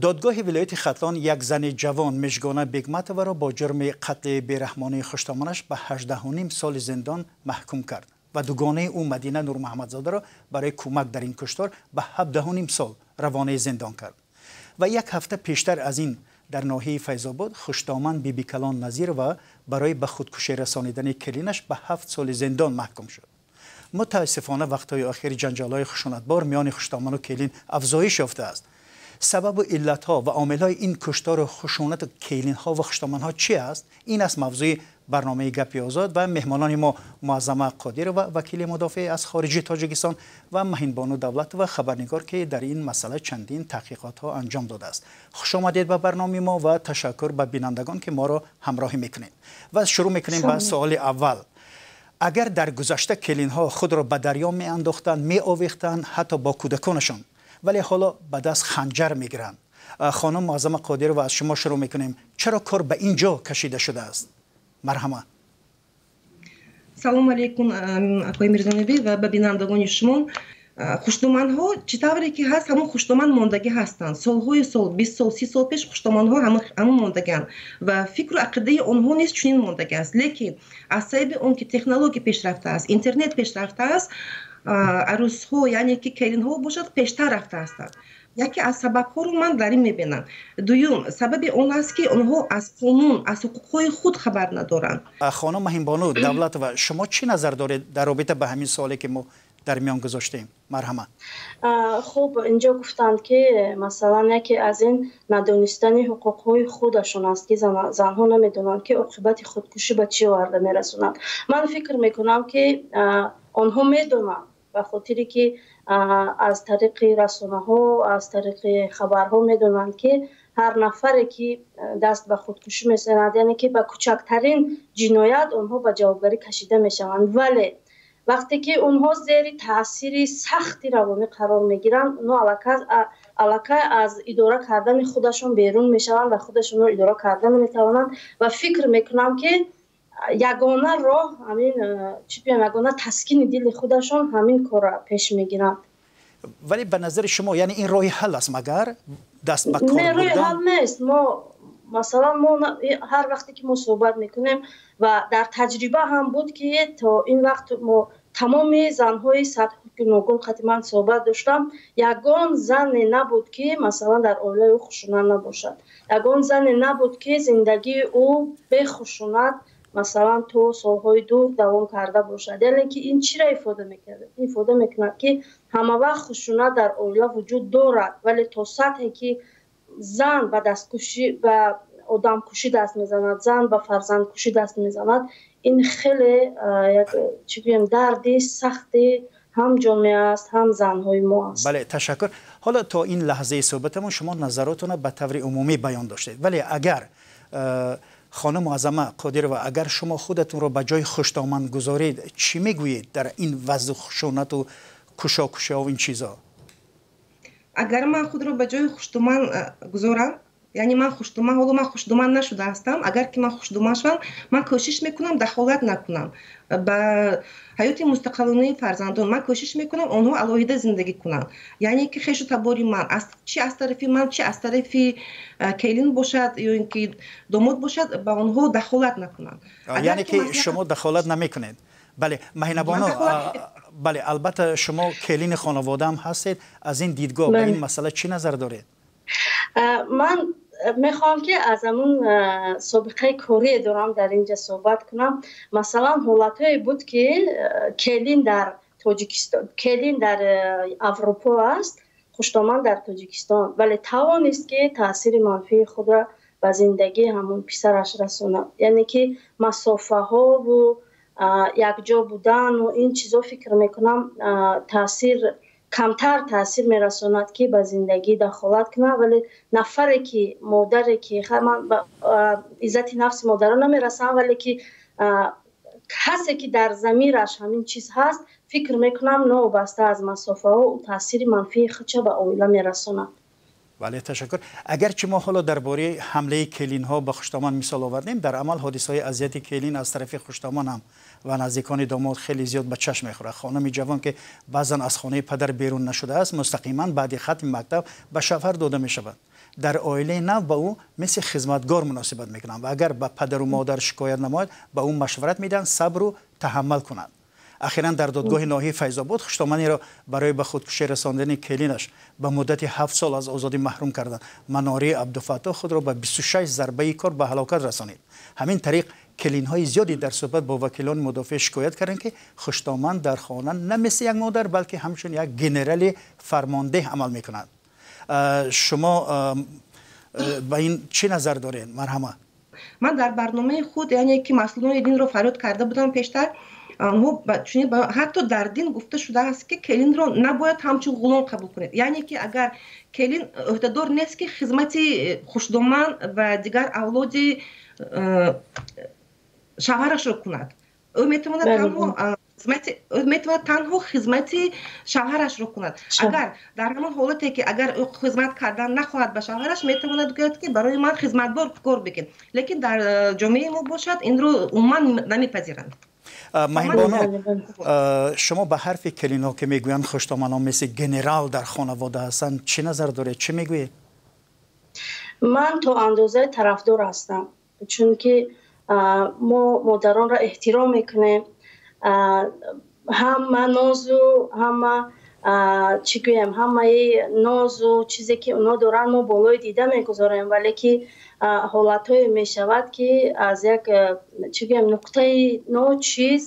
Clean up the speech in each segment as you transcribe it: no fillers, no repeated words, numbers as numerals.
Додгоҳи вилояти Хатлон як зани ҷавон Мижгона Бегматоваро бо ҷурми қатли бераҳмонаи хуштоманаш ба 18,5 соли зиндон маҳкум кард ва дугонаи ӯ Мадина Нурмуҳаммадзодаро барои кӯмак дар ин куштор ба 17,5 сол равонаи зиндон кард. Ва як ҳафта пештар аз ин дар ноҳияи Файзобод хуштоман Бибикалон Назирова барои ба худкушӣ расонидани келинаш ба 7 соли зиндон маҳкум шуд. Мутаассифона, вақтҳои охир ҷанҷолҳои хушунатбор миёни хуштоману келин афзоиш ёфтааст. Сабабу иллатҳо ва омилҳои ин куштару хушунату келинҳо ва хуштоманҳо чи аст? Ин аст мавзӯи барномаи «Гапи озод» ва меҳмонони мо: Муаззама Қодирова, вакили мудофеъ аз хориҷи Тоҷикистон, ва Маҳинбону Давлатова, хабарнигор, ки дар ин масъала чандин таҳқиқотҳо анҷом додааст. Хуш омадед ба барномаи мо ва ташаккур ба бинандагон, ки моро ҳамроҳӣ мекунед. Ва шурӯъ мекунем ба суоли аввал. Агар дар гузашта келинҳо худро ба дарё меандохтанд, меовехтанд, ҳатто бо кӯдаконашон, вале ҳоло ба даст ханҷар мегиранд. Хонум Муаззама Қодирова, аз шумо шурӯъ мекунем. Чаро кор ба ин ҷо кашида шудааст? Марҳамат. Салому алейкум, акои Мирзонабӣ, ва ба бинандагони шумо. Хуштоманҳо чӣ тавре ки ҳаст, ҳамон хуштоман мондагӣ ҳастанд. Солҳои сол, 20 сол, 30 сол пеш хуштоманҳо ҳамон мондагианд ва фикру ақидаи онҳо низ чунин мондагӣ аст. Лекин аз сабаби он ки технология пешрафта аст, интернет пешрафта аст, арӯсҳо, яъне ки келинҳо бошад, пештар рафта ҳастанд. Яке аз сабабҳоро ман дар ин мебинам. Дуюм сабаби он аст, ки онҳо аз қонун, аз ҳуқуқҳои худ хабар надоранд. Хонум Маҳинбону Давлатова, шумо чӣ назар доред дар робита ба ҳамин суоле, ки мо дар миён гузоштем? Марҳамат. Хуб, инҷо гуфтанд, ки масалан, яке аз ин надонистани ҳуқуқҳои худашон аст, ки занҳо намедонанд, ки оқибати худкушӣ ба чӣ оварда мерасонад. Ман фикр мекунам, ки онҳо медонанд, ба хотире ки аз тариқи расонаҳо, аз тариқи хабарҳо медонанд, ки ҳар нафаре ки даст ба худкушӣ мезанад, яъне ки ба кӯчактарин ҷиноят онҳо ба ҷавобгарӣ кашида мешаванд. Вале вақте ки онҳо зери таъсири сахти равонӣ қарор мегиранд, онҳо аллакай аз идора кардани худашон берун мешаванд ва худашонро идора карда наметавонанд. Ва фикр мекунам, ки ягона роҳ ҳамин, чӣ гӯям, ягона таскини дили худашон ҳамин корро пеш мегиранд. Вале ба назари шумо, яъне ин роҳи ҳал аст магар, даст ба кор Не, роҳи ҳал нест. Мо, масалан, мо ҳар вақте ки мо суҳбат мекунем ва дар таҷриба ҳам буд, ки то ин вақт мо тамоми занҳои сатҳи гуногун қати ман суҳбат доштам, ягон зане набуд, ки масалан, дар оилаи ӯ хушунат набошад, ягон зане набуд, ки зиндагии ӯ бехушунат, масалан, то солҳои дур давом карда бошад. Яъне ки ин чиро ифода мекунад? Ифода мекунад, ки ҳамавақт хушунат дар оила вуҷуд дорад, вале то сатҳе ки зан ба дасткушӣ, ба одамкушӣ даст мезанад, зан ба фарзандкушӣ даст мезанад, ин хеле як, чӣ гӯем, дарди сахти ҳам ҷомеа аст, ҳам занҳои мо аст. Бале, ташаккур. Ҳоло то ин лаҳзаи суҳбатамон шумо назаротонро ба таври умумӣ баён доштед. Вале агар, хонум Муаззама Қодирова, агар шумо худатонро ба ҷои хуштоман гузоред, чӣ мегӯед дар ин вазъу хушунату кушокушиҳо, ин чизо? Агар ман худро ба ҷои хуштуман гузорам, яъне ман хуштуман, ҳоло ман хуштуман нашуда ҳастам, агар ки ман хуштуман шавам, ман кӯшиш мекунам дахолат накунам ба ҳаёти мустақилонаи фарзандон. Ман кӯшиш мекунам, онҳо алоҳида зиндагӣ кунанд, яъне ки хешу табори ман, чи аз тарафи ман, чи аз тарафи келин бошад ё ин ки домод бошад, ба онҳо дахолат накунанд. Яъне ки шумо дахолат намекунед. Бале, Маҳинабоно, бале, албатта, шумо келини хонаводаам ҳастед. Аз ин дидгоҳ ба ин масъала чӣ назар доред? Ман мехоҳам, ки аз ҳамун собиқаи корие дорам, дар инҷа суҳбат кунам. Масалан, ҳолатҳое буд, ки келин дар Тоҷикистон, келин дар Аврупо аст, хуштоман дар Тоҷикистон, вале тавонист, ки таъсири манфии худро ба зиндагии ҳамун писараш расонад. Яъне ки масофаҳову якҷо будану ин чизо, фикр мекунам, таъсир камтар таъсир мерасонад, ки ба зиндагӣ дахолат кунад. Вале нафаре ки, модаре ки, ман ба иззати нафси модарон намерасам, вале ки касе ки дар замираш ҳамин чиз ҳаст, фикр мекунам, новобаста аз масофаҳо таъсири манфии худша ба оила мерасонад. Бале, ташаккур. Агарчи мо ҳоло дар бораи ҳамлаи келинҳо ба хуштоман мисол овардем, дар амал ҳодисаҳои азияти келин аз тарафи хуштоман ҳам ва наздикони домод хеле зиёд ба чашм мехӯрад. Хонуми ҷавон, ки баъзан аз хонаи падар берун нашудааст, мустақиман баъди хатми мактаб ба шавҳар дода мешавад. Дар оилаи нав ба ӯ мисли хизматгор муносибат мекунанд ва агар ба падару модар шикоят намояд, ба ӯ машварат медиҳанд сабру таҳаммал кунад. Ахиран дар додгоҳи ноҳияи Файзобод хуштоманиро барои ба худкушӣ расондани келинаш ба муддати 7 сол аз озодӣ маҳрум карданд. Манори Абдуфаттоҳ худро ба 26 зарбаи кор ба ҳалокат расонид. Ҳамин тариқ келинҳои зиёде дар суҳбат бо вакилони мудофиа шикоят карданд, ки хуштоман дар хона на мисли як модар, балки ҳамчун як генерали фармондеҳ амал мекунад. Шумо ба ин чӣ назар доред? Марҳама. Ман дар барномаи худ, яъне ки масъулони динро фарёд карда будам пештар, онҳо чунин ҳатто дар дин гуфта шудааст, ки келинро набояд ҳамчун ғулом қабул кунед. Яъне ки агар келин ӯҳдадор нест, ки хизмати хушдоман ва дигар авлоди шавҳарашро кунад, ӯ метавонад танҳо хизмати шавҳарашро кунад. Агар дар ҳамон ҳолате ки агар ӯ хизмат кардан нахоҳад ба шавҳараш, метавонад гӯяд, ки барои ман хизматбор кор бикун. Лекин дар ҷомеаи мо бошад, инро умуман намепазиранд. Маҳинбону, шумо ба ҳарфи келинҳо, ки мегӯянд хуштоманон мисли генерал дар хонавода ҳастанд, чӣ назар доред? Чӣ мегӯед? Ман то андозаи тарафдор ҳастам, чунки мо модаронро эҳтиром мекунем. Ҳама нозу, ҳама чӣ гӯем, ҳамаи нозу чизе ки онҳо доранд, мо болои дида мегузорем, вале ки ҳолатҳое мешавад, ки аз як чӣ гӯем нуқтаи ночиз,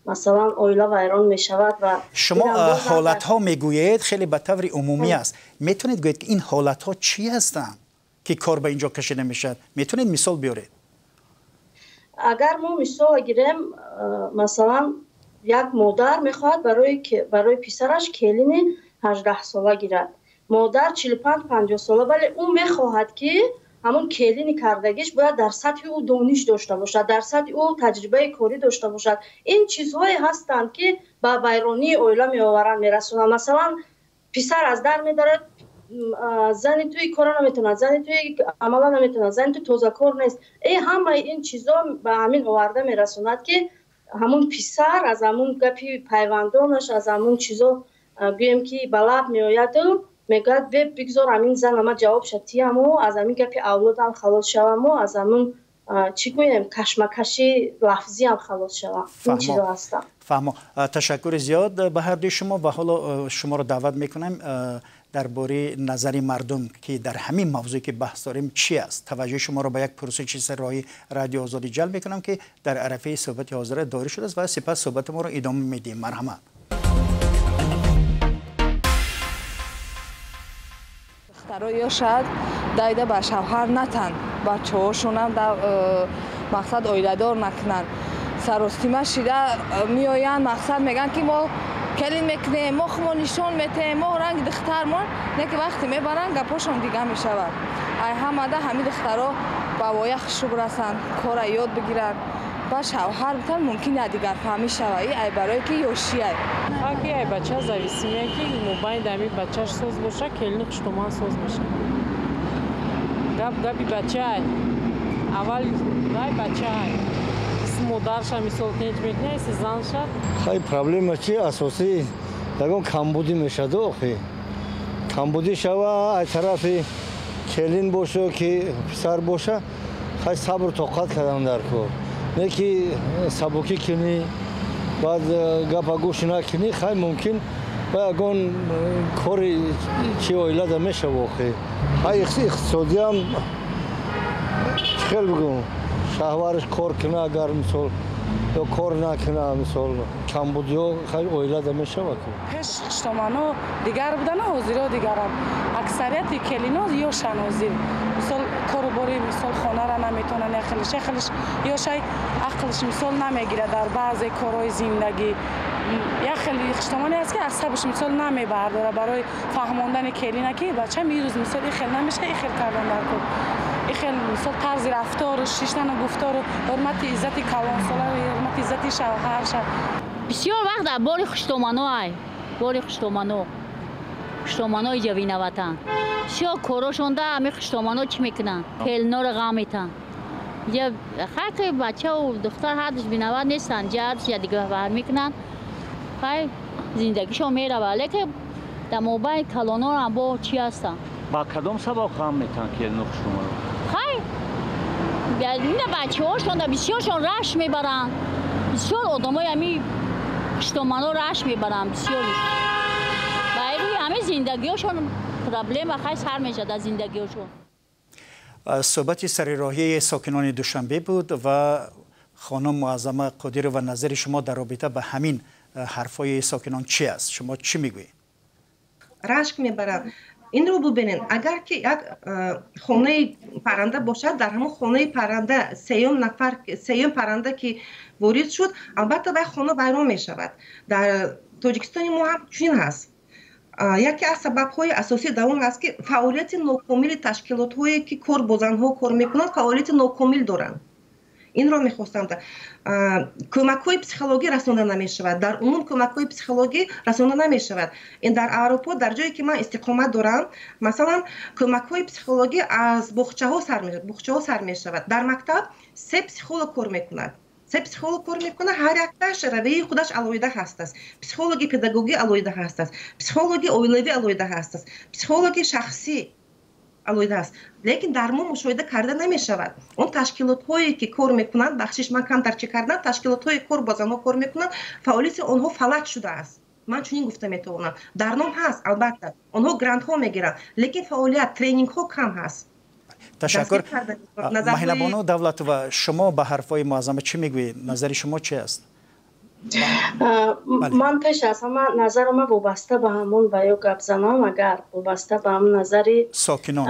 масалан, оила вайрон мешавад. Ва шумо ҳолатҳо мегӯед, хеле ба таври умумӣ аст. Метавонед гӯед, ки ин ҳолатҳо чӣ ҳастанд, ки кор ба инҷо кашида мешавад? Метавонед мисол биёред? Агар мо мисол гирем, масалан, як модар мехоҳад барои писараш келини 18-сола гирад. Модар 45-50 сола, вале ӯ мехоҳад, ки ҳамон келини кардагиш бояд дар сатҳи ӯ дониш дошта бошад, дар сатҳи ӯ таҷрибаи корӣ дошта бошад. Ин чизҳое ҳастанд, ки ба вайронии оила меоваранд, мерасонанд. Масалан, писар аз дар медарад, зани туи кора наметавонад, зани туи амала наметавонад, зани ту тозакор нест. Ҳамаи ин чизҳо ба ҳамин оварда мерасонад, ки ҳамун писар аз ҳамун гапи пайвандонаш, аз ҳамун чизо гӯем ки ба лаб меояду мегӯяд: бигзор ҳамин зан ама ҷавоб шатияму аз ҳамин гапи авлодам халос шаваму аз ҳамун чӣ гӯем кашмакаши лафзиам халос шавам. Ин чизо ҳастанд. Фаҳмо. Ташаккури зиёд ба ҳардуи шумо ва ҳоло шуморо даъват мекунем дар бораи назари мардум, ки дар ҳамин мавзӯе ки баҳс дорем чӣ аст. Таваҷҷӯҳи шуморо ба як пурсиши сарроҳи Радио Озодӣ ҷалб мекунам, ки дар арафаи суҳбати ҳозира дорӣ шудааст ва сипас суҳбати моро идома медиҳем. Марҳамат. Духтаро ё шояд дайда ба шавҳар натанд, бачаҳошонам мақсад оиладор накунанд. Саростима шида меоянд, мақсад мегӯянд, ки мо келин мекунем, мо хумо нишон метаҳем, мо ранги духтармон. Не ки вақте мебаранд, гапошон дига мешавад. Ай ҳамада ҳамин духтаро ба воя хушуб расанд, кора ёд бигиранд, ба шавҳар битан, мумкин я дигарфаҳмӣ шава. И ай барое ки ёшиай. Ки ай бача зависимия, ки мобайни дами бачаш соз боша, келини хуштоман соз мешавад. Гап гапи бачаай. Аввал вай бачаай. Модарша мисол тинч мекунад, иси занша. Хай проблема чи асосӣ ягон камбудӣ мешавад охи. Камбудӣ шава аз тарафи келин боша ки писар боша, хай сабр тоқат кардан дар кор. Не ки сабукӣ кунӣ, баъд гапа гӯш накунӣ, хай мумкин ба ягон кори чи оилада мешава охи. Хай иқтисодиам чӣ хел бигӯм, шаҳвараш кор куна, агар мисол ё кор накуна, мисол камбудиҳо хай оилада мешавад. Пеш хуштомано дигар будана, ҳозиро дигаранд. Аксарияти келино ёшан ҳозир. Мисол кору бори мисол хонара наметавонанд, яхелиш яхелиш ёшай ақлш мисол намегирад дар баъзе корҳои зиндагӣ. Яхеле хуштомане аст, ки асабаш мисол намебардора барои фаҳмондани келина, ки бачам ирӯз мисол ихел намеша, ихел кардан дар кор. Ихел мисол тарзи рафтору, шиштану гуфтору, ҳурмати иззати калонсола, ҳурмати иззати шавҳарша. Бисёр вақт дар бори хуштомано ай, бори хуштомано. Хуштоманои ҷавинаватан. Бисёр корошонда ҳами хуштомано чӣ мекунанд? Келиноро ғам метанд. Ҷа хаки бачаву духтар ҳардуш бинават нестанд, ҷа ҳардуш якдигарфаҳм мекунанд. Хай зиндагишон меравад, лекин дар мобайни калонорам бо чӣ ҳастанд? Ба кадом сабаб ғам метаҳанд келину хуштоманро? Хай, ина бачаҳошонда бисёршон рашк мебаранд. Бисёр одамои ҳами хуштоманҳо рашк мебаранд, бисёрш. Ба рӯи ҳамин зиндагиҳошон проблема хай сар мешавад аз зиндагиҳошон. Суҳбати сари роҳии сокинони Душанбе буд ва хонум Муаззама Қодирова, назари шумо дар робита ба ҳамин ҳарфҳои сокинон чи аст? Шумо чӣ мегӯед? Рашк мебаранд. Инро бубинед, агар ки як хонаи парранда бошад, дар ҳамон хонаи парранда сеюм нафар, сеюм парранда ки ворид шуд, албатта вай хона вайрон мешавад. Дар Тоҷикистони мо ҳам чунин ҳаст. Яке аз сабабҳои асосӣ дар он аст, ки фаъолияти нокомили ташкилотҳое, ки кор бо занҳо кор мекунанд, фаъолияти нокомил доранд. Инро мехостам. Кӯмакҳои психологӣ расонда намешавад. Дар умум кӯмакҳои психологӣ расонда намешавад. Ин дар Аврупо, дар ҷое ки ман истиқомат дорам, масалан, кӯмакҳои психологӣ аз боғчаҳо сар мешавад. Дар мактаб се психолог кор мекунад. Се психолог кор мекунад, ҳар якташ равияи худаш алоҳида ҳастааст. Психологи педагогӣ алоҳида ҳастааст, психологи оилавӣ алоҳида ҳастааст, психологи шахсӣ алоҳида аст. Лекин дар мо мушоҳида карда намешавад. Он ташкилотҳое, ки кор мекунанд, бахшиш, ман камтар чӣ кардам, ташкилотҳое кор бо занҳо кор мекунанд, фаъолияти онҳо фалаҷ шудааст. Ман чунин гуфта метавонам. Дар ном ҳаст, албатта, онҳо грантҳо мегиранд, лекин фаъолият, тренингҳо кам ҳаст. Ташаккур. Маҳинабону Давлатова, шумо ба ҳарфҳои Муаззама чӣ мегӯед? Назари шумо чи аст? Ман пеш аз ҳама назарама вобаста ба ҳамон ва ё гап занам, агар вобаста ба ҳамон назари сокинон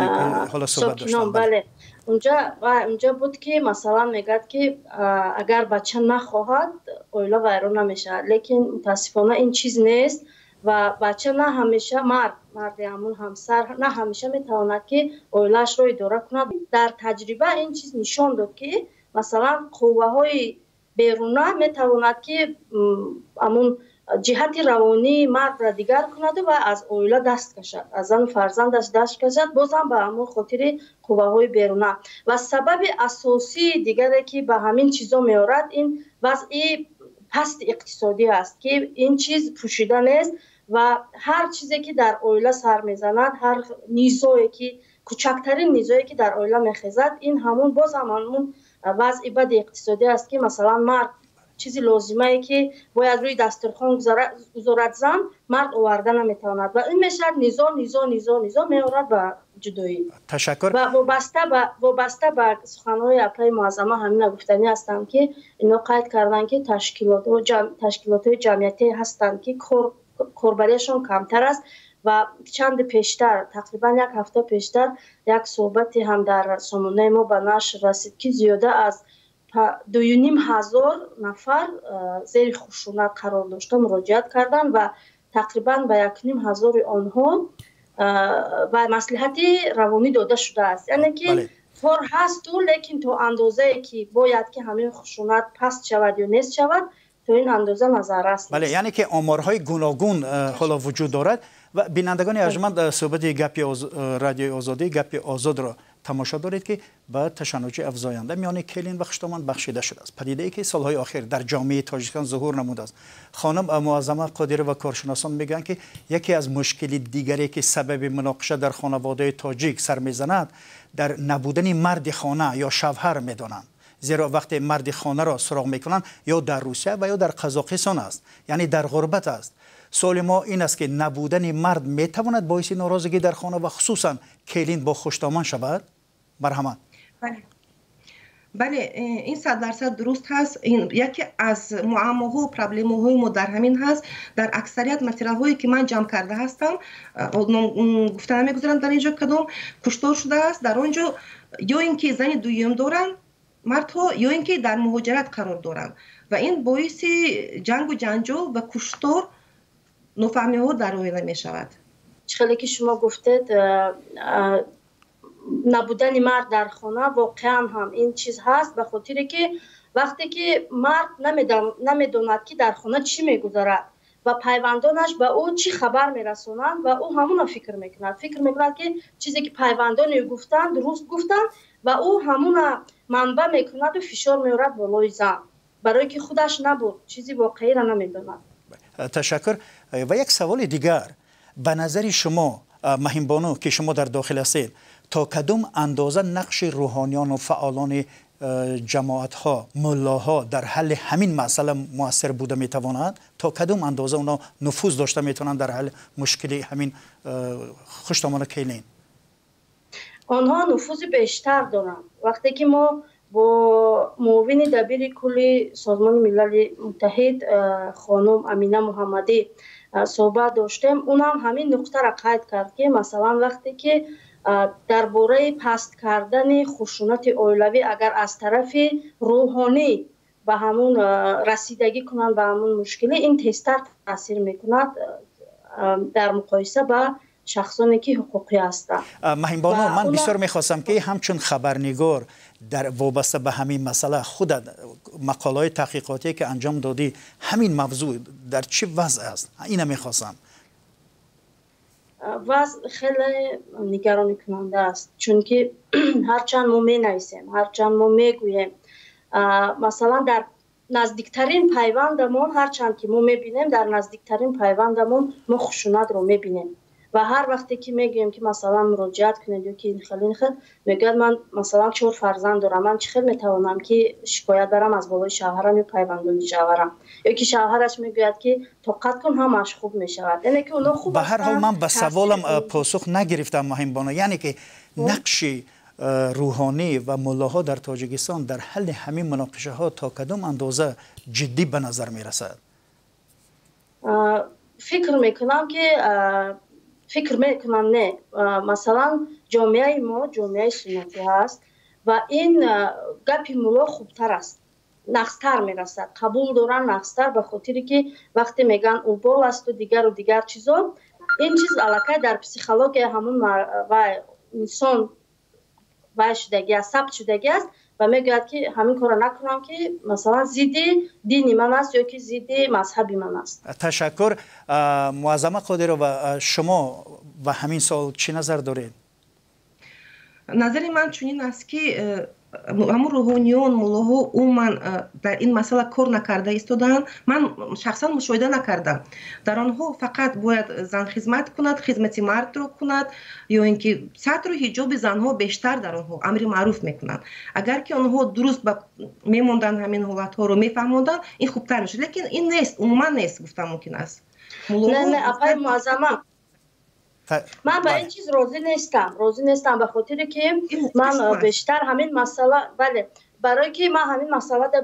ҳоло суҳбат доштам. Бале, унҷа буд, ки масалан мегӯяд, ки агар бача нахоҳад, оила вайрон намешавад, лекин мутаассифона ин чиз нест ва бача на ҳамеша марди ҳамун ҳамсар на ҳамеша метавонад, ки оилаашро идора кунад. Дар таҷриба ин чиз нишон дод, ки масалан қувваҳои беруна метавонад, ки ҳамун ҷиҳати равонии мардро дигар кунаду ва аз оила даст кашад, аз зану фарзандаш даст кашад, боз ҳам ба ҳамон хотири қувваҳои беруна. Ва сабаби асосии дигаре, ки ба ҳамин чизо меорад, ин вазъи пасти иқтисодӣ аст, ки ин чиз пӯшида нест ва ҳар чизе, ки дар оила сар мезанад, ҳар низое, ки кӯчактарин низое, ки дар оила мехезад, ин ҳамун боз ҳам ҳамун вазъи бади иқтисодӣ аст, ки масалан мард чизи лозимае, ки бояд рӯи дастурхон гузорад, зан мард оварда наметавонад ва ин мешавад низо, низо, низо, низо меорад ба ҷудоӣ. Ташаккур. Ва вобаста ба суханҳои апаи Муаззама ҳамина гуфтанӣ ҳастам, ки ино қайд карданд, ки ташкилотҳои ҷамъиятӣ ҳастанд, ки корбарияшон камтар аст. Ва чанде пештар, тақрибан як ҳафта пештар, як суҳбате ҳам дар сомонаи мо ба нашр расид, ки зиёда аз 2500 нафар зери хушунат қарор дошта муроҷиат карданд ва тақрибан ба 1500-и онҳо ба маслиҳати равонӣ дода шудааст. Яъне ки кор ҳасту, лекин то андозае, ки бояд, ки ҳамин хушунат паст шавад ё нест шавад, то ин андоза назаррас. Бале, яъне ки оморҳои гуногун ҳоло вуҷуд дорад. Ва бинандагони арҷманд, суҳбати гапи Радиои Озодӣ, Гапи Озодро тамошо доред, ки ба ташаннуҷи афзоянда миёни келин ва хуштоман бахшида шудааст, падидае, ки солҳои охир дар ҷомеаи Тоҷикистон зуҳур намудааст. Хонум Муаззама Қодирова, коршиносон мегӯянд, ки яке аз мушкили дигаре, ки сабаби муноқиша дар хонаводаи тоҷик сар мезанад, дар набудани марди хона ё шавҳар медонанд, зеро вақте марди хонаро суроғ мекунанд, ё дар Русия ва ё дар Қазоқистон аст, яъне дар ғурбат аст. Суоли мо ин аст, ки набудани мард метавонад боиси норозигӣ дар хона ва хусусан келин бо хуштоман шавад? Марҳамат. Бале, ин 100% дуруст ҳаст. Ин яке аз муаммоҳо, проблемаҳои мо дар ҳамин ҳаст. Дар аксарият материалҳое, ки ман ҷамъ карда ҳастам, гуфта намегузарам дар ин ҷо кадом куштор шудааст, дар он ҷо ё ин ки зани дуюм доранд мардҳо, ё ин ки дар муҳоҷират қарор доранд ва ин боиси ҷангу ҷанҷол ва куштор, нофаҳмиҳо дар оила мешавад. Чӣ хеле ки шумо гуфтед, набудани мард дар хона, воқеан ҳам ин чиз ҳаст, ба хотире ки вақте ки мард намедонад, ки дар хона чӣ мегузарад ва пайвандонаш ба ӯ чӣ хабар мерасонанд, ва ӯ ҳамуна фикр мекунад, ки чизе, ки пайвандони ӯ гуфтанд, дуруст гуфтанд, ва ӯ ҳамуна манбаъ мекунаду фишор меорад болои зан, барое ки худаш набуд, чизи воқеиро намедонад. Ташаккур. Ва як саволи дигар: ба назари шумо Маҳинбону, ки шумо дар дохил ҳастед, то кадом андоза нақши рӯҳониён ва фаъолони ҷамоатҳо, муллоҳо дар ҳалли ҳамин масъала муассир буда метавонад? То кадом андоза онҳо нуфуз дошта метавонанд дар ҳалли мушкили ҳамин хуштомона келин? Онҳо нуфузи бештар доранд. Вақте ки мо бо муовини дабири кулли Созмони Милали Муттаҳид хонум Амина Муҳаммадӣ суҳбат доштем, унам ҳамин нуқтаро қайд кард, ки масалан вақте ки дар бораи паст кардани хушунати оилавӣ агар аз тарафи рӯҳонӣ ба ҳамун расидагӣ кунанд, ба ҳамун мушкилӣ, ин тезтар таъсир мекунад дар муқоиса ба шахсоне ки ҳуқуқӣ ҳастанд. Маҳинбону, ман бисёр мехостам, ки ҳамчун хабарнигор дар вобаста ба ҳамин масъала худат мақолаҳои таҳқиқотие ки анҷом додӣ, ҳамин мавзӯъ дар чӣ вазъ аст, ина мехостам. Вазъ хеле нигаронкунанда аст, чунки ҳарчанд мо менависем, ҳарчанд мо мегӯем, масалан дар наздиктарин пайвандамон, ҳарчанд ки мо мебинем, дар наздиктарин пайвандамон мо хушунатро мебинем ва ҳар вақте ки мегӯем, ки масалан муроҷиат кунед ё ки ин хел, ин хел, мегӯяд: ман масалан чор фарзанд дорам, ман чӣ хел метавонам ки шикоят барам аз болои шавҳарам ё пайвандони шавҳарам? Ё ки шавҳараш мегӯяд, ки тоқат кун, ҳамааш хуб мешавад. Яъне ки онҳо хуб Ба ҳар ҳол, ман ба саволам посух нагирифтам, Маҳинбону. Яъне ки нақши рӯҳонӣ ва муллоҳо дар Тоҷикистон дар ҳалли ҳамин муноқишаҳо то кадом андоза ҷиддӣ ба назар мерасад? Фикр мекунам ки, фикр мекунам, не, масалан ҷомеаи мо ҷомеаи суннатӣ ҳаст ва ин гапи мулло хубтар аст, нағзтар мерасад, қабул доранд нағзтар, ба хотире ки вақте мегӯянд убол асту дигару дигар чизо, ин чиз аллакай дар психологияи ҳамун ва инсон вай шудагӣ аст, сабт шудагӣ аст ва мегӯяд, ки ҳамин корро накунам, ки масалан зидди дини ман аст ё ки зидди мазҳаби ман аст. Ташаккур. Муаззама Қодирова, шумо ба ҳамин савол чӣ назар доред? Назари ман чунин аст, ки ҳамун рӯҳониён, муллоҳо умуман дар ин масъала кор накарда истодаанд. Ман шахсан мушоҳида накардам. Дар онҳо фақат бояд зан хизмат кунад, хизмати мардро кунад, ё ин ки сатру ҳиҷоби занҳо бештар дар онҳо амри маъруф мекунанд. Агар ки онҳо дуруст мемонданд, ҳамин ҳолатҳоро мефаҳмонданд, ин хубтар мешуд, лекин ин нест, умуман нест гуфта мумкин аст. Не, не, апаи Муаззама, ман ба ин чиз розӣ нестам, розӣ нестам, ба хотире ки ман бештар ҳамин масъала, бале, барое ки ман ҳамин масъалада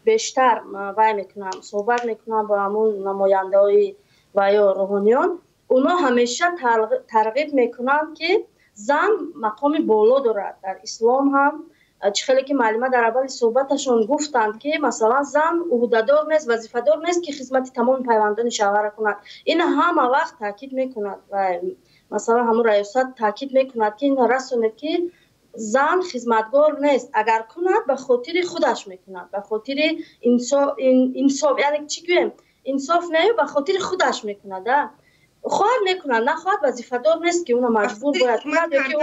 бештар вай мекунам, суҳбат мекунам бо ҳамун намояндаҳои ва ё рӯҳониён, онҳо ҳамеша тарғиб мекунанд, ки зан мақоми боло дорад дар ислом ҳам. Чӣ хеле ки муаллима дар аввали суҳбаташон гуфтанд, ки масалан зан ӯҳдадор нест, вазифадор нест, ки хизмати тамоми пайвандони шавҳарро кунад. Ин ҳама вақт таъкид мекунад ва масалан ҳамун раёсат таъкид мекунад, ки инро расонед, ки зан хизматгор нест, агар кунад, ба хотири худаш мекунад, ба хотири инсоф, яъне чӣ гӯем, инсоф не, ба хотири худаш мекунад, хоҳад мекунад, нахоҳад, вазифадор нест, ки уно маҷбур бояд кунад ё ки.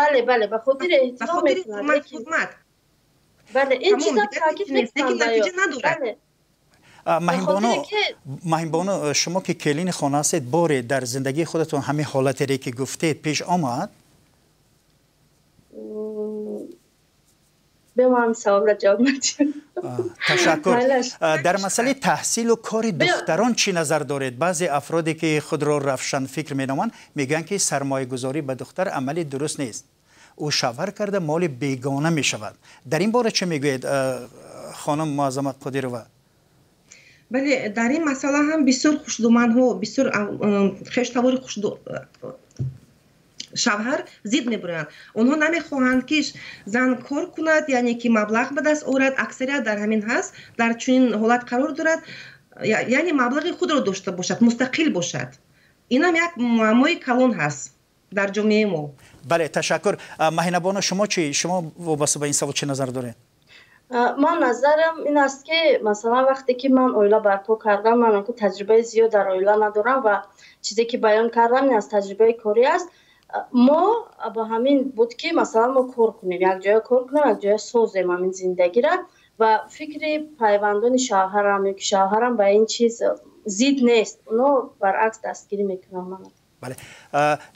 Бале, бале, ба хотири эҳтиром мекунад. Бале, ин чиза таъкид мекунанд. Маҳинбону, шумо ки келини хона ҳастед, боре дар зиндагии худатон ҳамин ҳолатере ки гуфтед пеш омад? Бе ман саволро ҷавоб надиҳам. Ташаккур. Дар масъалаи таҳсилу кори духтарон чӣ назар доред? Баъзе афроде ки худро равшанфикр меноманд, мегӯянд, ки сармоягузорӣ ба духтар амали дуруст нест, ӯ шавҳар карда моли бегона мешавад. Дар ин бора чӣ мегӯед, хонум Муаззама Қодирова? Бале, дар ин масъала ҳам бисёр хушдуманҳо, бисёр хештавори шавҳар зид мебуранд. Онҳо намехоҳанд, ки зан кор кунад, яъне ки маблағ ба даст орад. Аксарият дар ҳамин ҳаст, дар чунин ҳолат қарор дорад, яъне маблағи худро дошта бошад, мустақил бошад. Инам як муаммои калон ҳаст дар ҷомеаи мо. Бале, ташаккур. Маҳинабону, шумо чӣ? Шумо вобаста ба ин савол чӣ назар доред? Ман назарам ин аст, ки масалан вақте ки ман оила барпо кардам, ман таҷрибаи зиёд дар оила надорам ва чизе ки баён кардам, ин аз таҷрибаи корӣ аст. Мо ба ҳамин буд, ки масалан мо кор кунем, якҷоя кор кунем, якҷоя созем ҳамин зиндагира, ва фикри пайвандони шавҳарам ё ки шавҳарам ба ин чиз зид нест, оно баръакс дастгирӣ мекунанд мана. بله،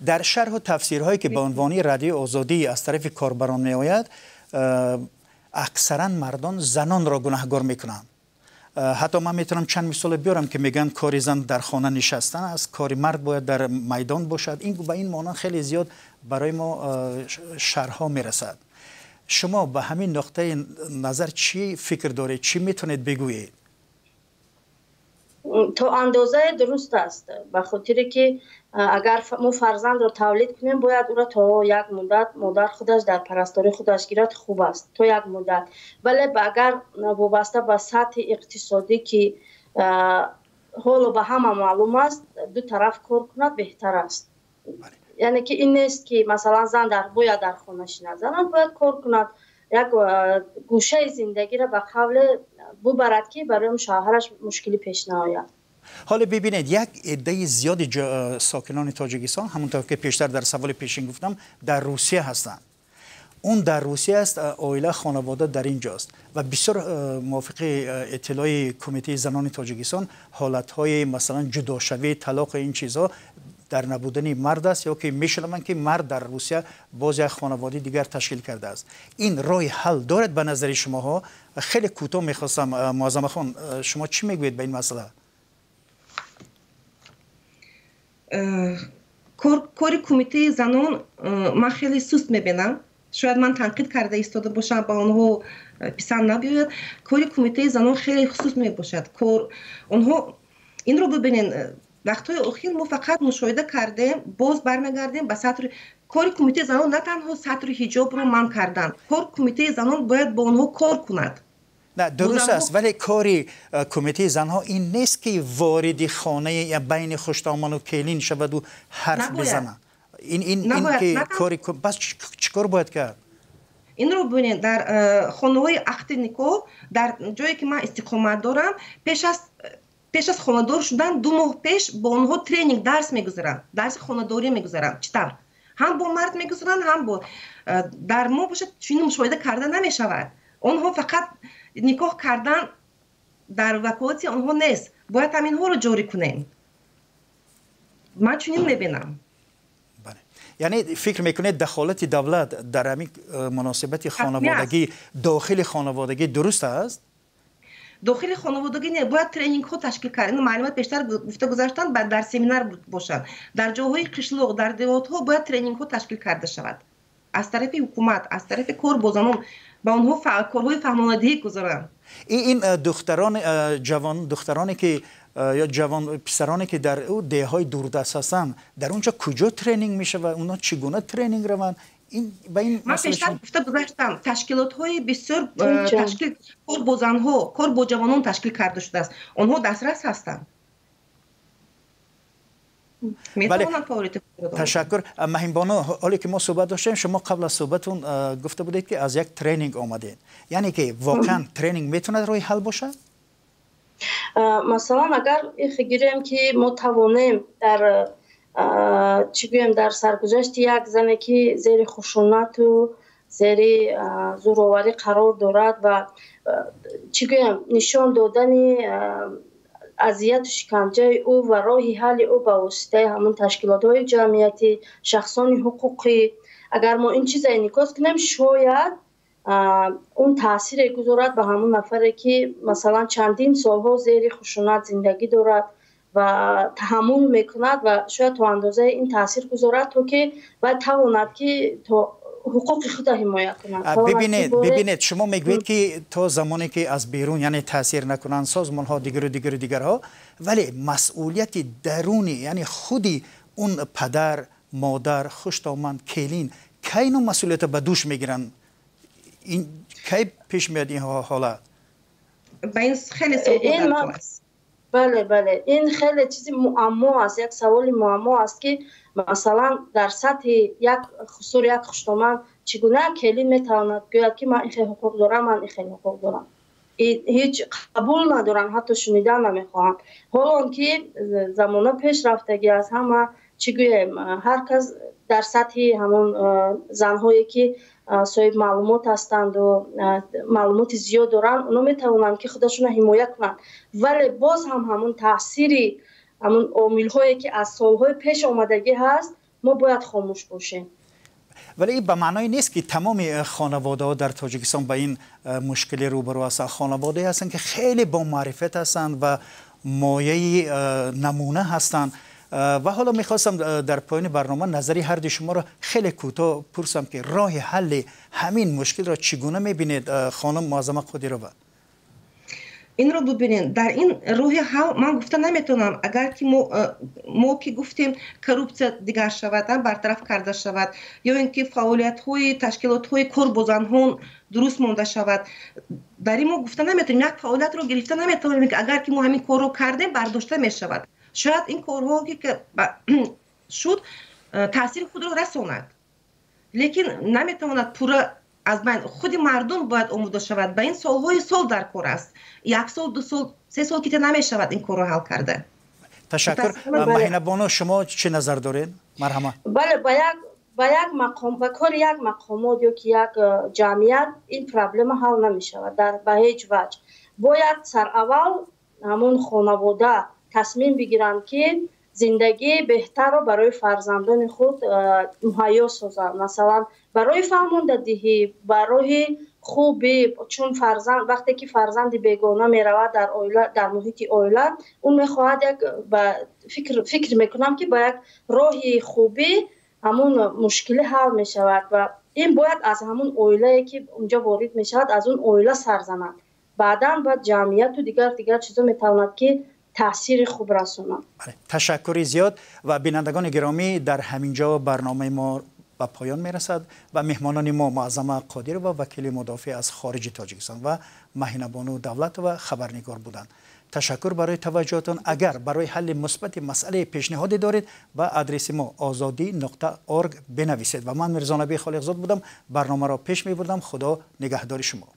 در شرح و تفسیرهایی که به عنوان رادیو آزادی از طرف کاربران میآید، اکثرا مردان زنان را گناهگار میکنند. حتی من میتونم چند مثال بیارم که میگن کار زن در خانه نشستن است، کار مرد باید در میدان باشد. این به این معنا خیلی زیاد برای ما شرح ها میرسد. شما به همین نقطه نظر چی فکر دارید؟ چی میتونید بگویید؟ تا اندازه درست است، به خاطر که اگر ما فرزند را تولید کنیم باید او را تا یک مدت مادر خودش در پرستاری خودش گیرد، خوب است تا یک مدت. ولی اگر وابسته به سطح اقتصادی که حالا به همه معلوم است، دو طرف کار کند بهتر است. یعنی که این نیست که مثلا زن در باید در خانه شیند، زن باید کار کند، یک گوشه زندگی را به قول ببرد که برای شوهرش مشکلی پیش نیاید. حالا ببینید، یک عده زیادی ساکنان تاجیکستان، همونطور که پیشتر در سوال پیشین گفتم، در روسیه هستند. اون در روسیه است، عائله خانواده در اینجاست و بسیار موافق اطلاع کمیته زنان تاجیکستان حالتهای مثلا جداشوی، طلاق، این چیزها در نبودن مرد است، یا که میشنوند که مرد در روسیه باز یک خانواده دیگر تشکیل کرده است. این راه حل دارد به نظر شماها؟ خیلی کوتاه میخواستم، معظم خان، شما چی میگویید به این مسئله؟ کار کمیته زنان من خیلی سست میبینم. شاید من تنقید کرده ایستاده باشم، با آنها پسند نبیاید. کار کمیته زنان خیلی سست میباشد. کار آنها این رو ببینین، وقت‌های اخیر ما فقط مشاهده کردیم، باز برمیگردیم به سطر کار کمیته زنان. نه تنها سطر حجاب رو منع کردن، کار کمیته زنان باید با آنها کار کند. نه درست است، ولی کاری کمیته زنها این نیست که وارد خانه یا بین خوشدامان و کلین شود و حرف بزنه. این که کاری بس چیکار باید کرد؟ این رو ببینید، در خانه‌های عقد نکاح، در جایی که من استقامت دارم، پیش از خانه‌دار شدن 2 ماه پیش با آنها ترینینگ درس میگذارن، درس خانه‌داری میگذارن. چطور؟ هم با مرد میگذارن، هم با در ما باشه چنین مشاهده کرده نمیشود. آنها فقط نکاح کردن در وکالت آنها نیست، باید همینها رو جاری کنیم. من چنین میبینم. بله، یعنی فکر میکنید دخالت دولت در همین مناسبت خانوادگی، داخل خانوادگی درست است؟ داخل خانوادگی نه، باید ترینینگ ها تشکیل کرد. این معلومات بیشتر گفته گذاشتن، بعد در سمینار باشند. در جاهای قشلاق، در деҳот ها باید ترینینگ ها تشکیل کرده شود از طرف حکومت، از طرف کار با زنان، با آنها کارهای فهماندهی گذارند. این دختران جوان، دخترانی که یا جوان پسرانی که در او деҳهای دوردست هستند، در اونجا کجا ترینینگ میشه و اونا چگونه ترینینگ روند؟ این به این من پیشتر گفته گذاشتم، تشکیلات های بسیار تشکیل کار با زنها، کار با جوانان تشکیل کرده شده است. آنها دسترس هستند. میتونن فعالیت خود. تشکر. مهین بانو، حالی که ما صحبت داشتیم، شما قبل از صحبتون گفته بودید که از یک ترینینگ آمدید. یعنی که واقعا ترینینگ میتونه راه حل باشه؟ مثلا اگر گیریم که ما توانیم در چی گویم در سرگذشت یک زنی که زیر خشونت و زیر زورآوری قرار دارد و چی گویم نشان دادن اذیت و شکنجه او و راه حل او به واسطه همون تشکیلات های جمعیتی، شخصان حقوقی، اگر ما این چیز انعکاس کنیم شاید اون تاثیر گذارد به همون نفری که مثلا چندین سالها زیر خشونت زندگی دارد و تحمل میکند و شاید تا اندازه این تاثیر گذارد تا که و تواند که تا حقوق خود حمایت کند. ببینید، شما میگویید که تا زمانی که از بیرون یعنی تاثیر نکنند سازمان ها دیگر و دیگر و دیگرها، ولی مسئولیت درونی یعنی خودی اون پدر، مادر، خوشدامن، کلین، کی اینو مسئولیت به دوش میگیرن؟ این کی پیش میاد این حالت؟ به این خیلی سوال است. بله بله، این خیلی چیزی معما است، یک سوال معما است که مثلا در سطح یک خسور، یک خوشدامن چگونه کلین میتواند گوید که من این خیلی حقوق دارم، من این خیلی حقوق دارم؟ هیچ قبول ندارن، حتی شنیدن نمیخواهند. حالا که زمانه پیش رفتگی از همه، چی گویم، هر کس در سطح همون زنهایی که صاحب معلومات هستند و معلومات زیاد دارند، اونا میتوانند که خودشون حمایت کنند، ولی باز هم همون تاثیری ҳамон омилҳое ки аз солҳои пеш омадагӣ ҳаст, мо бояд хомӯш бошем. ولی این به معنای نیست که تمام خانواده ها در تاجیکستان با این مشکل روبرو هستند. خانواده هستند که خیلی با معرفت هستند و مایه نمونه هستند. و حالا میخواستم در پایان برنامه نظری هر دوی شما را خیلی کوتاه پرسم که راه حل همین مشکل را چگونه میبینید خانم معظمه قدیرова؟ Инро бубинед, дар ин роҳи ҳал ман гуфта наметавонам. Агар ки мо ки гуфтем, коррупсия дигар шавад, бартараф карда шавад, ё ин ки фаъолиятҳои ташкилотҳои кор бо занҳо дуруст монда шавад, дар ин мо гуфта наметавонем, як фаъолиятро гирифта наметавонем, ки агар ки мо ҳамин корро кардем, бардошта мешавад. Шояд ин корҳо ки шуд, таъсири худро расонад, лекин наметавонад пурра аз байн. Худи мардум бояд омода шавад ба ин. Солҳои сол дар кор аст, як сол, 2 сол, 3 сол ките намешавад ин корро ҳал карда. Ташаккур. Маҳинабону, шумо чӣ назар доред? Марҳамат. Бале, ба як мақом, ба кори як мақомот ё ки як ҷамъият ин проблема ҳал намешавад дар ба ҳеҷ ваҷҳ. Бояд сараввал ҳамон хонавода тасмим бигиранд, ки зиндагии беҳтарро барои фарзандони худ муҳайё созанд, масалан, барои фаҳмондадиҳӣ ба роҳи хуби, чун фарзанд, вақте ки фарзанди бегона меравад дар оила, дар муҳити оила, ӯ мехоҳад як ба фикр мекунам, ки ба як роҳи хубӣ ҳамун мушкилӣ ҳал мешавад. Ва ин бояд аз ҳамун оилае ки унҷо ворид мешавад, аз он оила сар занад, баъдан ба ҷамъияту дигар дигар чизо метавонад ки таъсири хуб расонад. Ташаккури зиёд. Ва бинандагони гиромӣ, дар ҳамин ҷо барномаи мо ба поён мерасад ва меҳмонони мо Муаззама Қодирова, вакили мудофеъ аз хориҷи Тоҷикистон, ва Маҳинабону Давлатова, хабарнигор буданд. Ташаккур барои таваҷҷӯҳатон. Агар барои ҳалли мусбати масъалаи пешниҳоде доред, ба адреси мо озодӣ.org бинависед. Ва ман Мирзонаби Холиқзод будам, барномаро пеш мебурдам. Худо нигаҳдори шумо.